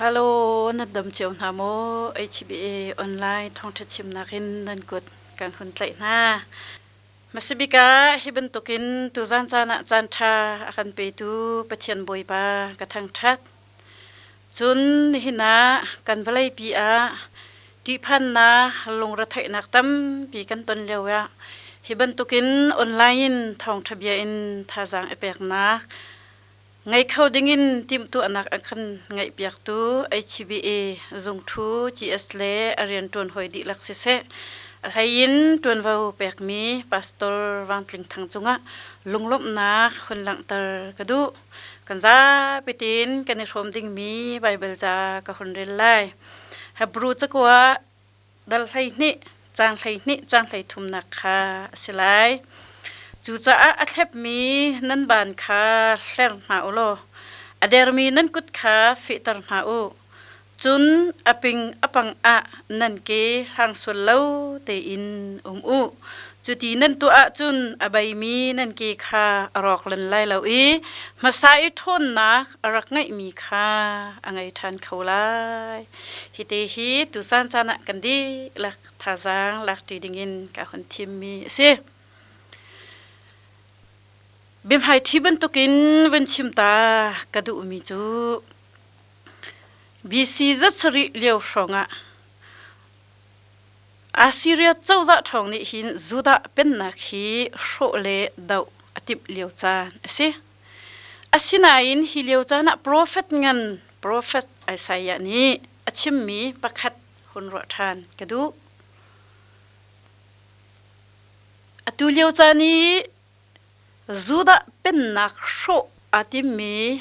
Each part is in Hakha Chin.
Hello, na dam cio hna maw? HBA online thawngṭha chimnak in nan kut kan hun tlaih hna. Hmasabik ah hi bantukin tuzan caan ah caanṭha a kan petu Pathian Bawipa ka thangṭhat. Cun nihin ah kan vawleipi ah ṭihphannak lungretheihnak tampi kan ton lio ah hi bantukin online in thawngṭha bia in thazaang i peknak ngei kho dingin timhtuahnak a kan ngeihpiaktu HBA zungṭhu GS le a rianṭuan hawi dihlak siseh, a hleiin ṭuanvo pekmi Pastor Vang Tling Thang cungah lunglawmhnak hun langhter ka duh. Kan zapi tein kan i hrawm dingmi Baibal ca ka hun rel lai. Hebru cakuat dal 12 caang 12 caang 13nak kha a si lai. Cucaah a thlepmi nan baan kha hler hna u law a dermi nan kut kha fehter hna u. Cun a ping a pang ah nan ke hlang sual lo tein um u. Cuti nan tuah ahcun a beimi nan ke kha a rawk lan lai lo i hmasa i ṭhawnnak a rak ngeihmi kha a ngei ṭhan kho lai. Hite hi tuzan caan ah kan dihlak thazaang lakṭi dingin ka hun thimmi a si. Biahmaiṭhi bantukin vun chim ta ka duhmi cu BC 100 lio hrawngah Assyria cozah ṭhawng nih hin Judah pennak hi hrawh le doh a timh lio caan a si. Asinain hi lio caan ah profet ngan profet Isaiah nih a chimmi pakhat hun ruah ṭhan ka duh. Atu lio caan i Judah pennak hrawh aa timmi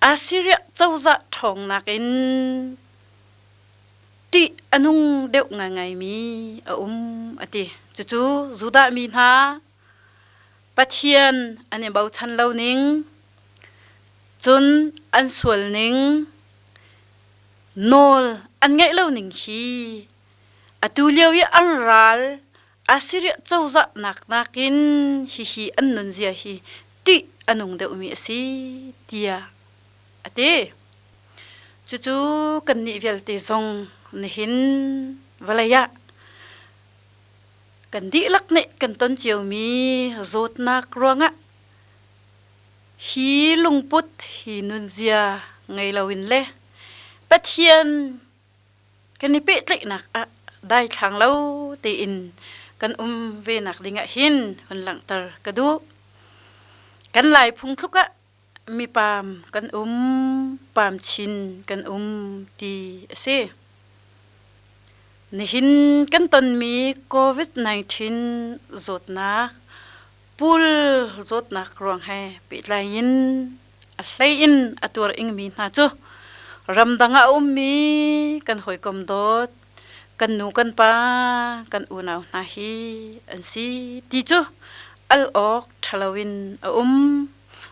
Assyria cozah ṭhawngnak in ṭih a nung deuh ngaingaimi a um a ti. Cucu Judah mi hna Pathian an i bochan lo ning, cun an sual ning, nawl an ngaih lo ning hi atu lio i an ral Assyria cozah nak nakin hihi an nunzia hi ṭih a nung deuhmi a si tiah a ti. Cucu kannih vialte zong nihin vawlei ah kan dihlak nih kan ton ciomi zawtnak ruangah hi lungput hi nunzia ngei loin le Pathian kan i pehtlaihnak ah daithlang lo tein kan um ve nak ding ah hin hun langhter ka duh. Kan Lai phungthluk ah mipam kan um, pam chin kan um ti a si. Nihin kan tonmi COVID-19 zawtnak, pul zawtnak ruang he pehtlai in a hlei in a tuar ingmi hna cu ramdang ah a ummi kan hawikom dawt, kan nu kan pa, kan unau hna hi an si ti cu al awk ṭhalo in a um.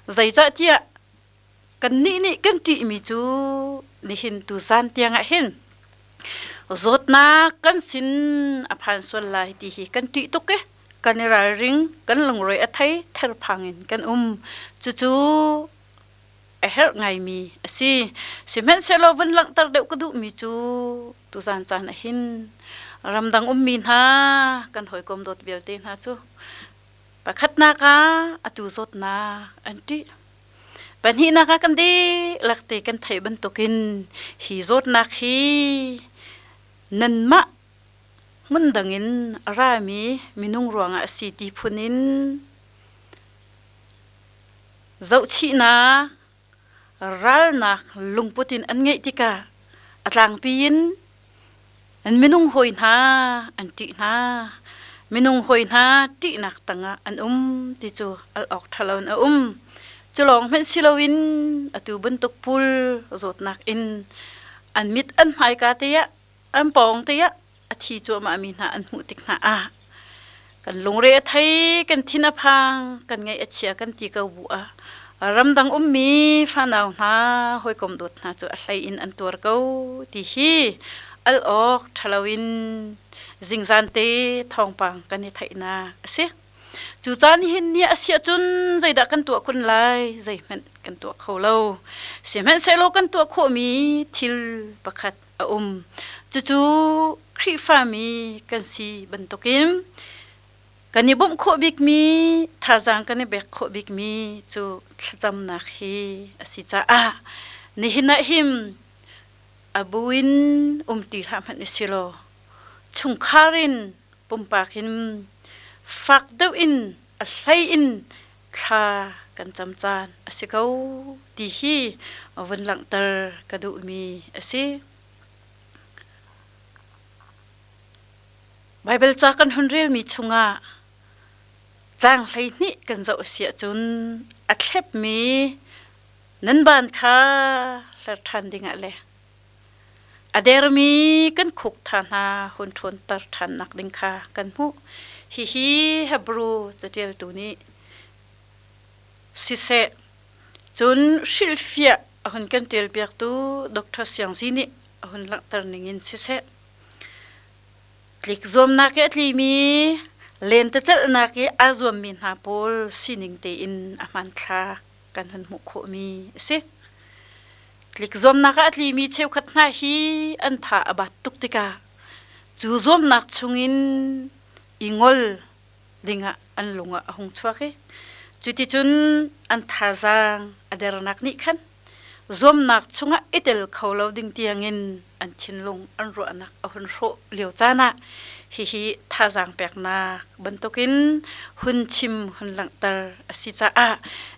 Zeicahtiah kannih nih kan ṭihmi cu nihin tuzan tiang ah hin zawtnak kan sin a phan sual lai ti hi kan ṭih tuk i kan i ralring, kan lungre a thei, therphang in kan um. Cucu a herh ngaimi a si. Sihmanhsehlaw vun langhter deuh ka duhmi cu tuzan caan ah hin ramdang ummi hna kan hawikom dawt vialte hna cu pakhatnak ah atu zawtnak an ṭih. Pahnihnak ah kan dihlak te kan theih bantukin hi zawtnak hi nanmah hmundang in a rami minung ruangah a si ti phun in zohchihnak ralnak lungput in an ngeih tikah a tlangpi in an minung hawi hna an ṭih hna. Minung hawi hna ṭihnak tangah an um ti cu al awk ṭhalo in a um. Cu lawng hmanh si loin atu bantuk pul zawtnak in an mit an hmaika te ah an pawng te ah a thi cuahmahmi hna an hmuh tik hna ah kan lungre a thei, kan thin a phang, kan ngaih a chia kan ti ko bu ah ramdang ummi fanau hna hawikom dawt hna cu a hlei in an tuar ko ti hi al awk ṭhalo in zingzan te thawngpang kan i theihnak a si. Cu caan hin ni a si ahcun zeidah kan tuah kun lai? Zeihmanh kan tuah kho lo. Sihmanhsehlaw kan tuah khawhmi thil pakhat a um. Cucu Khrihfami kan si bantukin kan i bawmh khawh bikmi, thazaang kan i pek khawh bikmi cu thlacamnak hi a si caah nihin ah hin a bu in um ti hlah hmanh i si law chungkhar in pumpak in fak deuh in a hlei in thla kan cam caan a si ko ti hi vun langhter ka duhmi a si. Baibal ca kan hun relmi chungah caang 12 kan zoh a si ahcun a thlepmi nan ban kha hler ṭhan dingah le a dermi kan khuk tha hna hun ṭhawnter ṭhannak ding kha kan hmuh. Hihi Hebru caṭialtu nih siseh cun hrilhfiah a hun kan ṭialpiaktu Dr. Siang Zi nih a hun langhter ningin siseh Tlik zuamnak i a tlimi, lentecelhnak i aa zuammi hna pawl sining tein a hmanthlak kan hun hmuh khawhmi a si. Tlik zuamnak ah a tlimi cheukhat hna hi an tha a bat tuk tikah cu zuamnak chungin i ngol dingah an lung ah a hung chuak i cuticun an thazaang a dernak nih khan zuamnak chungah i tel kho lo ding tiangin an thinlung an ruahnak a hun hrawh lio caan ah hihi thazaang peknak bantukin hun chim hun langhter a si caah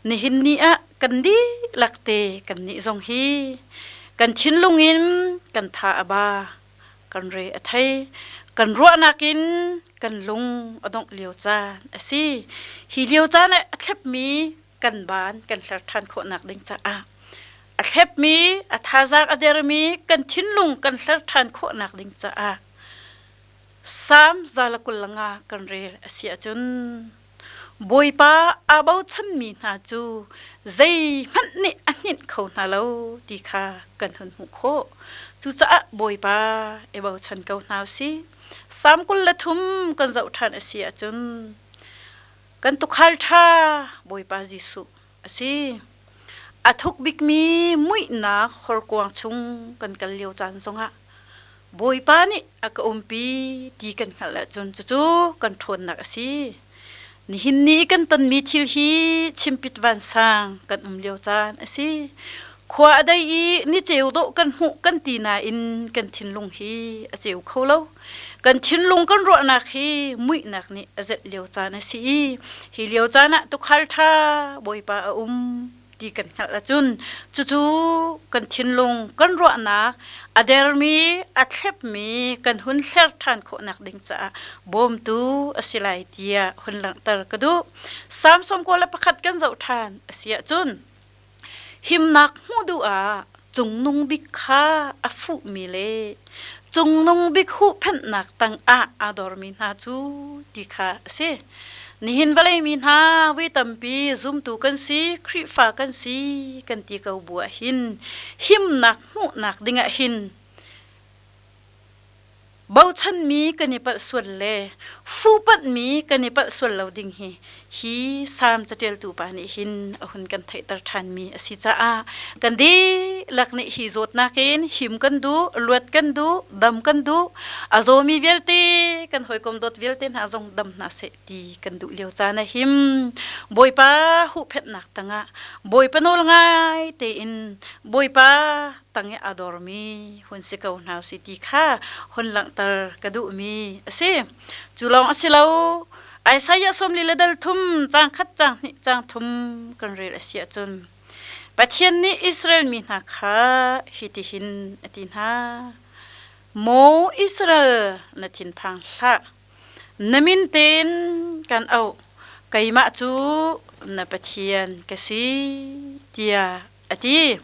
nihin ni ah kan dihlak te kan nih zong hi kan thinlung in kan tha a ba kan re a thei kan ruahnak in kan lung a dongh lio caan a si. Hi lio caan ah a thlepmi kan baan kan hler ṭhan khawhnak ding caah a thlepmi a thazaang a dermi kan thinlung kan hler ṭhan khawhnak ding caah Salm 125 kan rel a si ahcun Bawipa aa bochanmi hna cu zeihmanh nih a hninh kho hna lo ti kha kan hun hmuh khawh. Cucaah Bawipa i bochan ko hna u sih. Salm 23 kan zoh ṭhan a si ahcun kan tuukhal ṭha Bawipa Jesuh a si. A thuk bikmi muihnak horkuang chung kan kal lio caan zongah Bawipa nih a ka umpi ti kan hngalh ahcun cucu kan ṭhawnnak a si. Nihin ni i kan tonmi thil hi chimpit vansang kan um lio caan a si. Khua a dei i ni ceu dawh kan hmuh kan ti nain kan thinlung hi a ceu kho lo. Kan thinlung kan ruahnak hi muihnak nih a zelh lio caan a si i hi lio caan ah tuukhal ṭha Bawipa a um ti kan hngalh ahcun cucu kan thinlung kan ruahnak a dermi a thlepmi kan hun hler ṭhan khawhnak ding caah bawmtu a si lai tiah hun langhter ka duh. Salm 91 kan zoh ṭhan a si ahcun himnak hmuh duh ah cungnung bik kha a fuhmi le cungnung bik huhphenhnak tangah aa dormi hna cu ti kha a si. Nihin vawlei mi hna voi tampi zumtu kan si, Khrihfa kan si kan ti ko bu ah hin himnak hmuhnak dingah hin Bochanmi kan i palh sual le fuhpanhmi kan i palh sual lo ding hi hi Salm caṭialtu pa nih hin a hun kan theihter ṭhanmi a si caah kan dihlak nih hi zawtnak in him kan duh, luat kan duh, dam kan duh, a zawmi vialte kan hawikom dawt vialte hna zong dam hna seh ti kan duh lio caan a him. Bawipa huhphenhnak tangah Bawipa nawl ngai tein Bawipa tang i a dormi hun si ko hna si ti kha hun langhter ka duhmi a si. Cu lawng a si lo, Isaiah sawmli le dal thum caang khat caang hnih caang thum kan rel a si ahcun Pathian nih Israel mi hna kha hitihin a ti hna. Maw Israel, na thinphang hlah. Na min tein kan auh. Keimah cu na Pathian ka si, tiah a ti.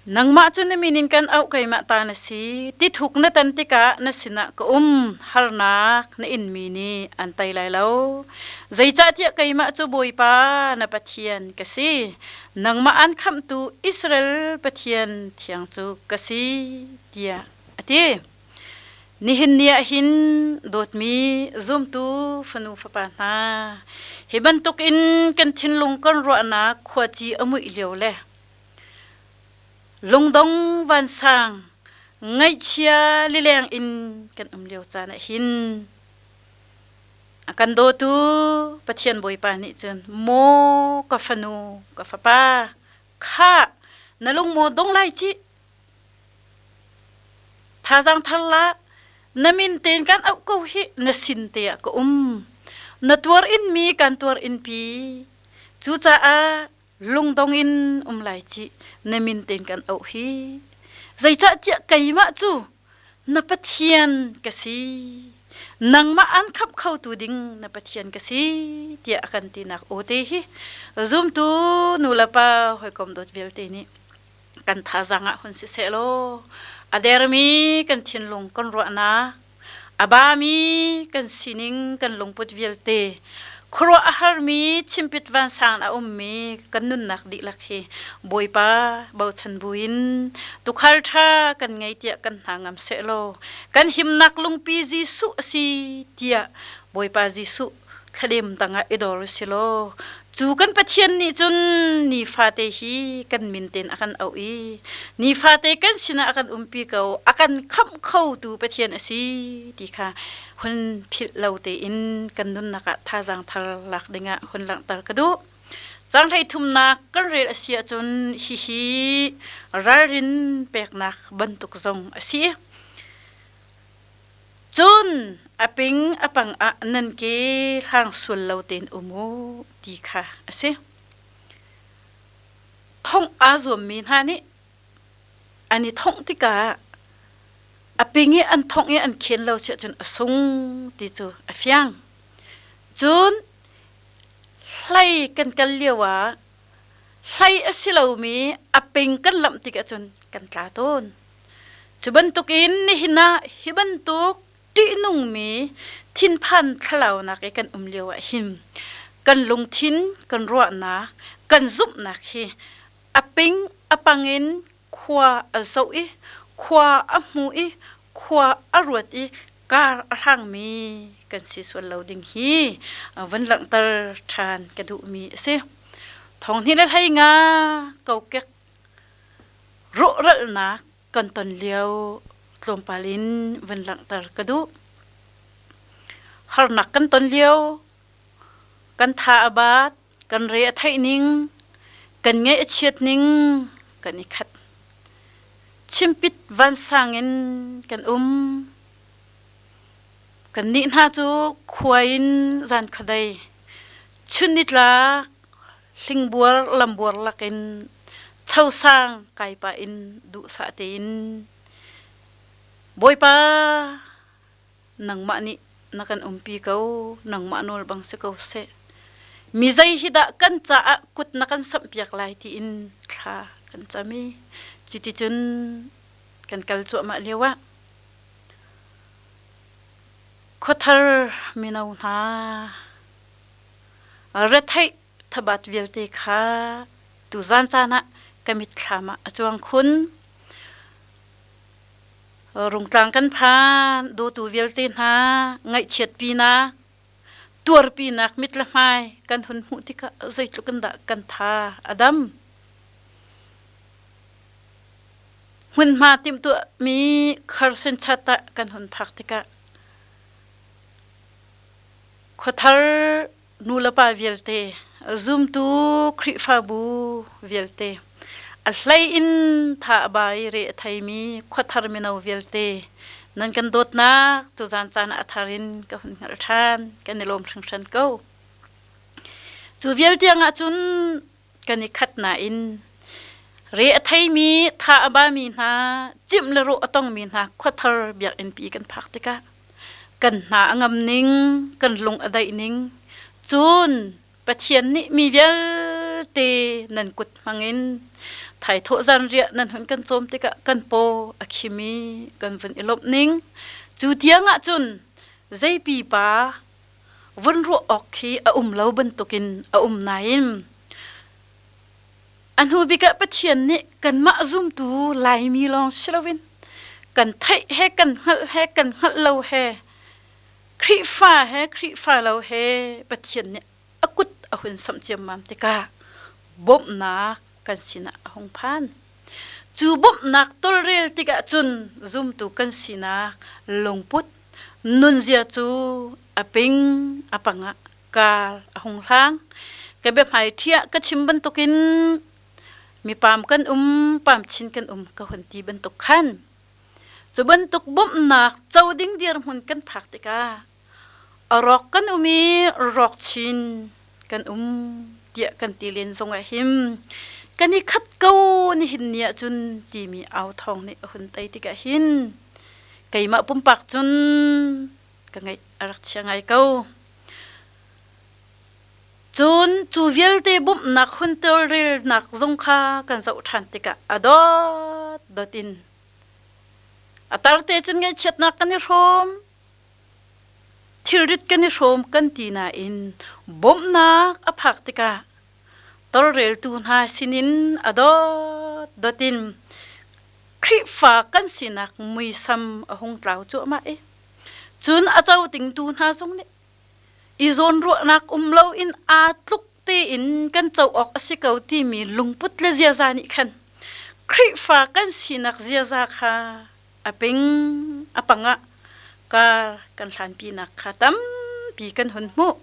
Nangmah cu na min in kan auh keimah ta na si. Tithuk na tan tikah na sinah ka um. Harnak na inmi nih an tei lai lo. Zeicahtiah keimah cu Bawipa na Pathian ka si. Nangmah an khamhtu Israel Pathian thiang cu ka si, tiah a ti. Nihin ni ah hin dawtmi zumtu fanu fapa hna, hi bantuk in kan thinlung kan ruahnak khuaci a muih lio le lungdong vansang ngaihchia lileng in kan um lio caan ah hin a kan dawtu Pathian Bawipa nih cun maw ka fanu ka fapa khah na lung maw dong lai cih Thazaang thar la, na min tein kan auh ko hi na sin te ah ka um. Na tuar in mi kan tuar in pi. Cucaah lungdong in um lai ci na min tein kan auh hi. Zeicahtiah keimah cu na Pathian ka si. Nangmah an khamh khotu ding na Pathian ka si tiah a kan tinak aw te hi zumtu nulepa hawikom dawt vialte nih kan thazaang ah hun siseh law a dermi kan thinlung kan ruahnak a bami kan sining kan lungput vialte khuaruah a harmi chimpit vansang a ummi kan nunnak dihlak hi Bawipa bochan buin tukhal ṭha kan ngei tiah kan hna ngam seh law kan himnak lungpi Jesuh a si tiah Bawipa Jesuh thladem tangah i dor si law cu kan Pathian nih cun nifate hi kan min ten a kan auh i nifate kan sinah a kan umpi ko, a kan khamh khotu Pathian a si ti kha hun philh lo tein kan nunnak ah thazaang thar lak dingah hun langhter ka duh. Canghlei thumnak kan rel a si ahcun hihi ralrin peknak bantuk zong a si. Cun a ping a pang ah nan ke hlang sual lo tein um u ti kha a si. Thongh aa zuammi hna nih an i thongh tikah a ping i an thongh i an khen lo si ahcun a sung ti cu a fiang. Cun hlei kan kal lio ah hlei a si lomi a ping kan lamh tik ahcun kan tla tawn. Cu bantukin nihin ah hi bantuk ṭihnungmi thinphan thlalaunak i kan um lio ah hin kan lungthin, kan ruahnak, kan zumhnak hi a ping a pang in khua a zoh i khua a hmu i khua a ruat i kar a hlangmi kan si sual lo ding hi van langhter ṭhan ka duhmi a si. Thong hnih le hlei nga kokek rawhralhnak kan ton lio tlawmpal in van langhter ka duh. Harnak kan ton lio, kan tha a baat, kan re a theih ning, kan ngaih a chiat ning kan i khat. Chimpit vansang in kan um. Kannih hna cu khua in zan khuadei, chun nitlak hlingbuar lambuar lakin chosang kai pah in duhsah tein Bawipa nangmah nih na kan umpi ko, nangmah nawl bang si ko seh. Mi zei hi dah kan caah kut na kan samhpiak lai tiin thla kan cam i cuticun kan kal cuahmah lio ah khuathar mino hna Retheih thabat vialte kha tuzan caan ah ka mitthlam ah a cuang khun. Rungtlang kan phan, dawtu vialte hna ngaihchiatpinak, tuarpinak mit le hmai kan hun hmuh tikah zeitluk in dah kan tha a dam. Hmunhma timhtuahmi kharsen chat ah kan hun phak tikah Khuathar nulepa vialte, zumtu Khrihfabu vialte, a hlei in tha a ba i re a theimi khuathar mino vialte, nan kan dawtnak tuzan caan ah a thar in ka hun hngalh ṭhan, kan i lawm hringhran ko. Cu vialte ah cun kan i khat nain re a theimi, tha a bami hna, cimh le rawh a tongmi hna khuathar biakinn pi kan phak tikah kan hna a ngam ning, kan lung a daih ning, cun Pathian nih mi vialte nan kut hmangin thaithawh zanriah nan hun kan cawm tikah kan paw a khim i kan vun i lawmh ning. Cu tiang ah cun zei pipa vun ruah awk khi a um lo bantukin a um nain a hnu bik ah Pathian nih kanmah zumtu Laimi lawng si loin. Kan theih he kan hngalh he kan hngalh lo he Khrihfa he Khrihfa lo he Pathian nih a kut a hun samh ciammam tikah bawmhnak kan sinah a hung phan. Cu bawmhnak tawlrel tikah cun zumtu kan sinak lungput nunzia cu a ping a pang ah kar a hung hlang. Ka biahmai ṭhi ah ka chim bantukin mi pam kan um, pam chin kan um ka hun ti bantuk khan. Cu bantuk bawmhnak co ding dirhmun kan phak tikah a rawk kan um i rawk chin kan um tiah kan ti len zong ah him kan i khat ko nihin ni ahcun timi au thawng nih a hun tei tikah hin keimah pumpak cun ka ngaih a rak chia ngai ko. Cun cu vialte bawmhnak hun tawlrelnak zong kha kan zoh ṭhan tikah a dawt dawt in a tarte cun ngaihchiatnak kan i hrawm, thilrit kan i hrawm kan ti nain bawmhnak a phak tikah tawlreltu hna sinin a dawt dawt in Khrihfa kan sinak muisam a hung tlau cuahmah i cun a co tingtu hna zong nih i zawnruahnak um loin aa tluk tein kan co awk a si ko timi lungput le ziaza nih khan Khrihfa kan sinak ziaza kha a ping a pang ah kar kan hlanpinak kha tampi kan hun hmuh.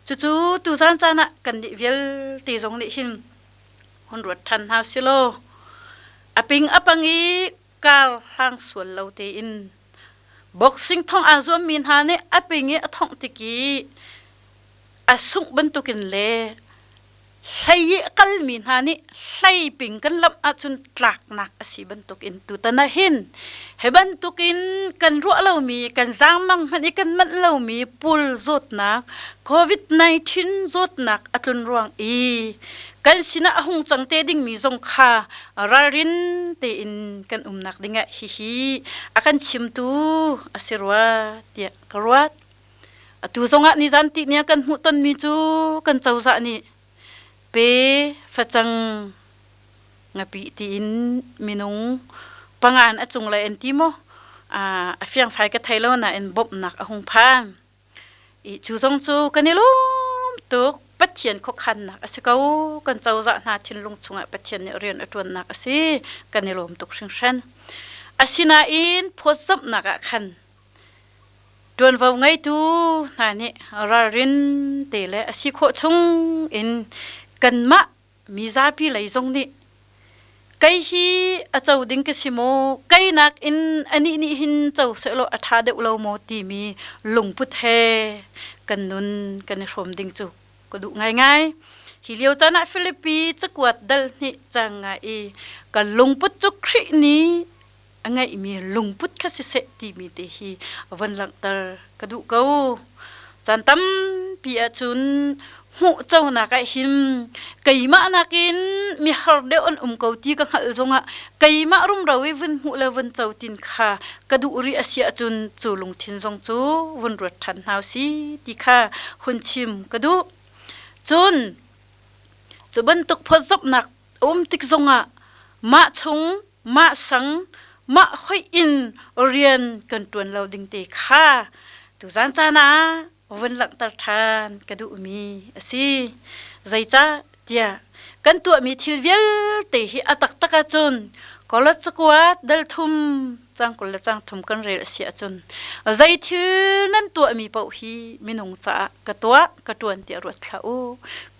Cucu tuzan caan ah kannih vialte zong nih hin hun ruat ṭhan hna silaw a ping a pang i kar hlang sual lo tein boxing thong aa zuammi hna nih a ping i a thongh tik i a sungh bantukin le hlei i a kalmi hna nih hlei ping kan lamh ahcun tlaknak a si bantukin tutan ah hin hi bantukin kan ruah lomi kan zaangmang hmanh i kan manh lomi pul zawtnak COVID-19 zawtnak a tlun ruang i kan sinah a hung cang te dingmi zong kha ralrin tein kan umnak dingah hihi a kan chimtu a si rua tiah ka ruat. Atu zongah nizan ti nia kan hmuh tonmi cu kan cozah nih pe facang ngapi tiin minung pangan a cunglei an ti maw a fiangfai ka thei lo nain bawmhnak a hung phan. I cu zong cu kan i lawm tuk. Pathian khuakhannak a si ko. Kan cozah hna thinlung chungah Pathian nih rian a ṭuannak a si. Kan i lawm tuk hringhran. Asinain phawtzamhnak ah khan ṭuanvo ngeitu hna nih ralrin te le a si khawh chung in kanmah mizapi lei zong nih kei hi a co ding ka si maw, kei nakin anih nih hin co sehlaw a ṭha deuh lo maw timi lungput he kan nun kan i hrawm ding cu ka duh ngaingai. Hi lio caan ah Filipi cakuat dal hnih cang nga i kan lungput cu Khrih nih a ngeihmi lungput kha siseh timi te hi von langhter ka duh ko. Caan tampi ahcun hmuh conak ah hin keimah nakin mi har deuh an um ko ti ka hngalh zongah keimah rumro i vun hmuh le vun co tin kha ka duh rih a si ahcun cu lungthin zong cu vun ruat ṭhan hna si ti kha hun chim ka duh. Cun cu bantuk phawtzamhnak a um tik zongah mah chung mah sang mah hoih in rian kan ṭuan lo ding te kha tuzan caan ah vun langhter ṭhan ka duhmi a si. Zeicah tiah kan tuahmi thil vialte hi a taktak ahcun Kolos cakuat dal thum cang 20 le cang 30 kan rel a si ahcun zei thil nan tuahmi paoh hi minung caah ka tuah ka ṭuan tiah ruat hlah u.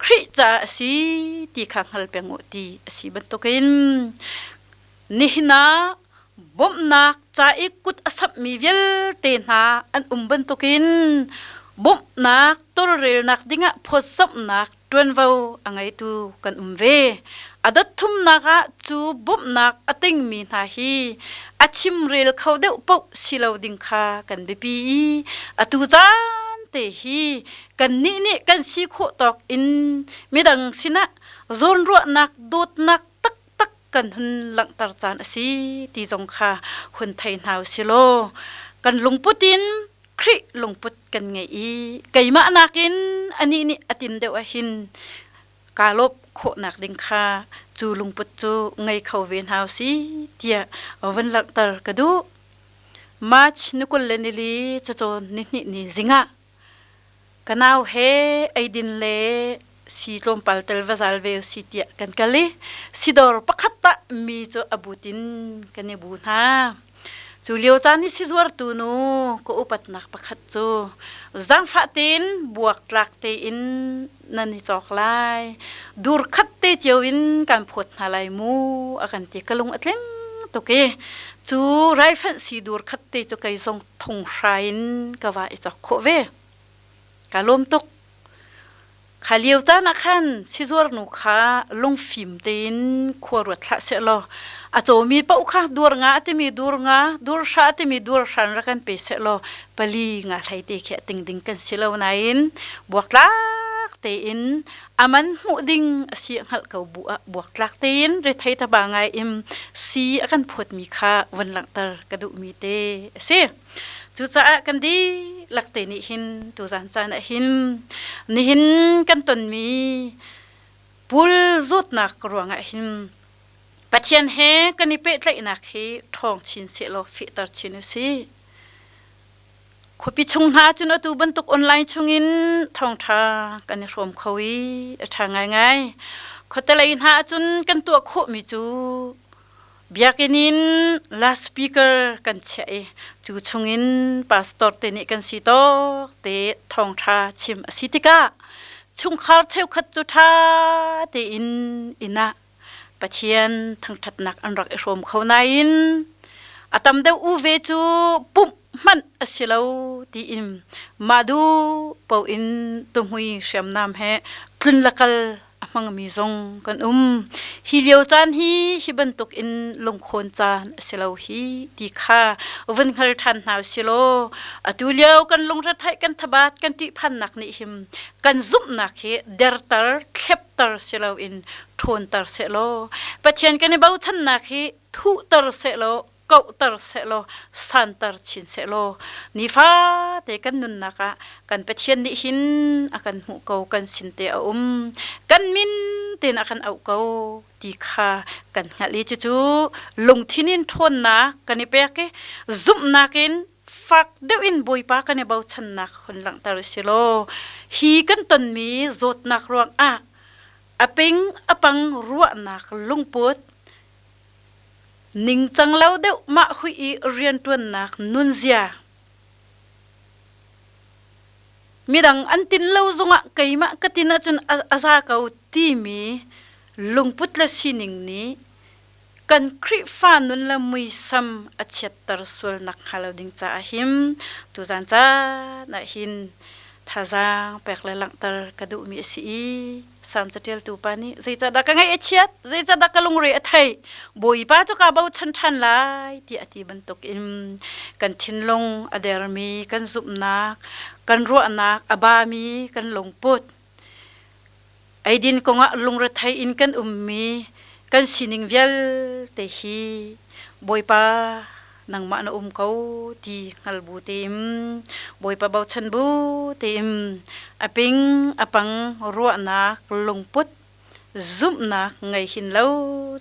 Khrih caah a si ti kha hngal peng u ti a si bantukin nihin ah bawmhnak ca i kut a samhmi vialte hna an um bantukin bawmhnak tawlrelnak dingah phawtzamhnak ṭuanvo a ngeitu kan um ve. A dot thumnak ah cu bawmhnak a tingmi hna hi a chimrel kho deuh paoh si lo ding kha kan biapi i atu caan te hi kannih nih kan si khawh tawk in midang sinah zawnruahnak dawtnak taktak kan hun langhter caan a si ti zong kha hun thei hna u si law kan lungput in Khrih lungput kan ngei i keimah nakin anih nih a tin deuh ah hin. Kaa lawp khawhnak ding kha cu lungput cu ngei kho ve hna usih tiah van langhter ka duh. March ni 24 cacawn nihnih ni zingah ka nau he eidin le si tlawmpal tel va zal ve usih tiah kan kal i sidawr pakhat tah mi cu a but in kan i bu hna. Cu lio caan i sizuartu nu ka upatnak pakhat cu zaangfah tein buaktlak tein nan i cawk lai. Dur khat te cio in kan phawt hna lai mu a kan ti. Ka lung a tling tuk i cu raifanh si dur khat te cu kei zong thung hra in ka va i cawk khawh ve. Ka lawm tuk. Kha lio caan ah khan sizuarnu kha lungfim tein khua ruat hlah sehlaw a cawmi paoh kha dur nga a timi dur nga, dur hra a timi dur hran rak kan pe sehlaw pali nga hlei te khi a ting ding kan si lo nain buaktlak tein a man hmuh ding a si a hngalh ko bu ah buaktlak tein rethei taba ngai in si a kan phawtmi kha von langhter ka duhmi te a si. Cucaah kan dihlak te nih hin tuzan caan ah hin nihin kan tonmi pul zawtnak ruangah hin Pathian he kan i pehtlaihnak hi ṭhawng chin sehlaw fehter chin u sih. Khuapi chung hna cun atu bantuk online chungin thawngṭha kan i hrawm kho i a ṭha ngaingai. Khuatelei hna ahcun kan tuah khawhmi cu Biakinn in loudspeaker kan chiah i cu chungin pastor te nih kan si tawk te thawngṭha chim a si tikah chungkhar cheukhat cu ṭha tein inn ah Pathian thangṭhatnak an rak i hrawm kho nain a tam deuh u ve cu pumh hmanh a si lo tiin mah duh paoh in tuhmui hriamnam he tlun le kal a hmangmi zong kan um. Hi lio caan hi hi bantuk in lungkhawn caan a si lo hi ti kha vun hngal ṭhan hna usih law atu lio kan lungretheih kan thabat kan ṭihphannak nih him kan zumhnak hi derter thlepter si loin ṭhawnter sehlaw Pathian kan i bochannak hi thuhter sehlaw kauhter sehlaw santer chin sehlaw nifate kan nunnak ah kan Pathian nih hin a kan hmuh ko kan sin te a um kan min tein a kan auh ko ti kha kan hngalh i cucu lungthin in ṭhawnnak kan i pek i zumhnak in fak deuh in Bawipa kan i bochannak hun langhter u si law hi kan tonmi zawtnak ruangah a ping a pang ruahnak lungput Ningcang lo deuh mah hui i rianṭuannak nunzia. Midang an tin lo zongah keimah ka tin ahcun a za ko timi lungput le sining nih kan Khrihfa nun le muisam a chiatter sual nakhnga lo ding caah him tuzan caan ah hin thazaang pek le langhter ka duhmi a si i Salm caṭialtu pa nih zeicahdah ka ngaih a chiat, zeicahdah ka lungre a theih, Bawipa cu kaa bochan ṭhan lai tiah a ti bantukin kan thinlung a dermi kan zumhnak, kan ruahnak a bami kan lungput, eidin kongah lungrethei in kan ummi kan sining vialte hi Bawipa nangmah na um ko ti hngal bu tein Bawipa bochan bu tein a ping a pang ruahnak lungput zumhnak ngei hin lo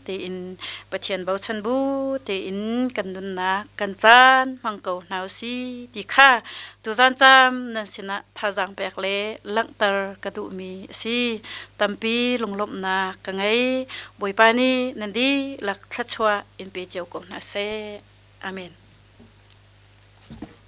tein Pathian bochan bu tein kan nunnak kan caan hmang ko hna usih ti kha tuzan cam nan sinah thazaang pek le langhter ka duhmi a si. Tampi lunglawmhnak ka ngei. Bawipa nih nan dihlak thluachuah in pe cio ko hna seh. Amen.